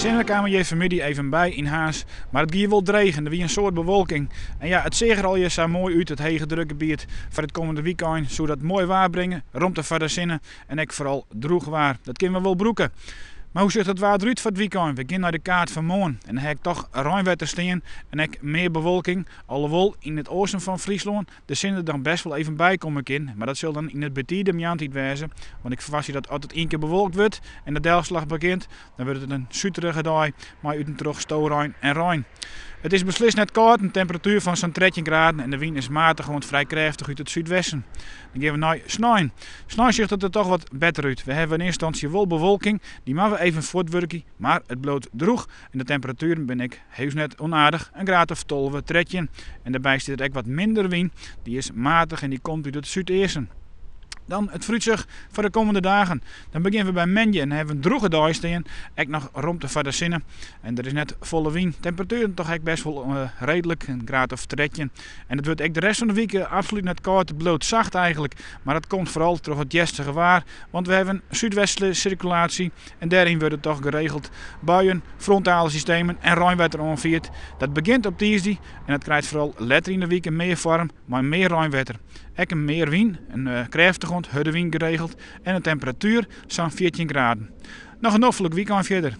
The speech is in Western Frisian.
sinne kaam hjir fanmiddei even by yn Harns, mar it gie wol dreech en der wie in soad bewolking. En ja, it seach der allegear sa moai út, it hegedrukgebiet foar it kommende wykein soe dat moai waar bringe, romte foar de sinne en ek foaral droech waar. Dat kinne we wol brûke. Mar hoe sjocht it waar derút foar it wykein? We gean nei de kaart fan moarn en dan ha ik toch reinwetter stean en ek mear bewolking. Alhoewol yn it oasten fan Fryslân de sinne der dan best wol even by komme kin, mar dat sil dan yn it betide moarntiid wêze, want ik ferwachtsje dat as it ien kear bewolkt wurdt en de delslach begjint, dan wurdt it in suterige dei mei út en troch storein en rein. It is beslist net kâld, in temperatuer fan sa'n 13 graden en de wyn is matich oant frij krêftich út it súdwesten. Dan gean we nei snein. Snein sjocht it der toch wat better út. We hawwe yn earste ynstânsje wol bewolking, dy moatte we even fuortwurkje, mar it bliuwt droech en de temperatueren binne ek heus net onaardich, in graad of 12, 13. En dêrby stiet der ek wat minder wyn, dy is matich en dy komt út it súdeasten. Dan it foarútsicht foar de kommende dagen. Dan begjinne we by moandei en hawwe we in droege dei stean. Ek noch romte foar de sinne en der is net folle wyn. Temperatueren toch ek best wol reedlik, in graad of 13. En it wurdt ek de rest fan de wike absolút net kâld. It bliuwt sacht eigentlik, mar dat komt foaral troch it hjerstige waar. Want we hawwe in súdwestlike sirkulaasje en dêryn wurde toch geregeld buien, frontale systemen en reinwetter oanfierd. Dat begjint op tiisdei en dat krijt foaral letter yn de wike mear foarm mei mear reinwetter. Ek in mear wyn, in krêftige oant hurde wyn geregeld en in temperatuer sa'n 14 graden. Noch in noflik wykein fierder.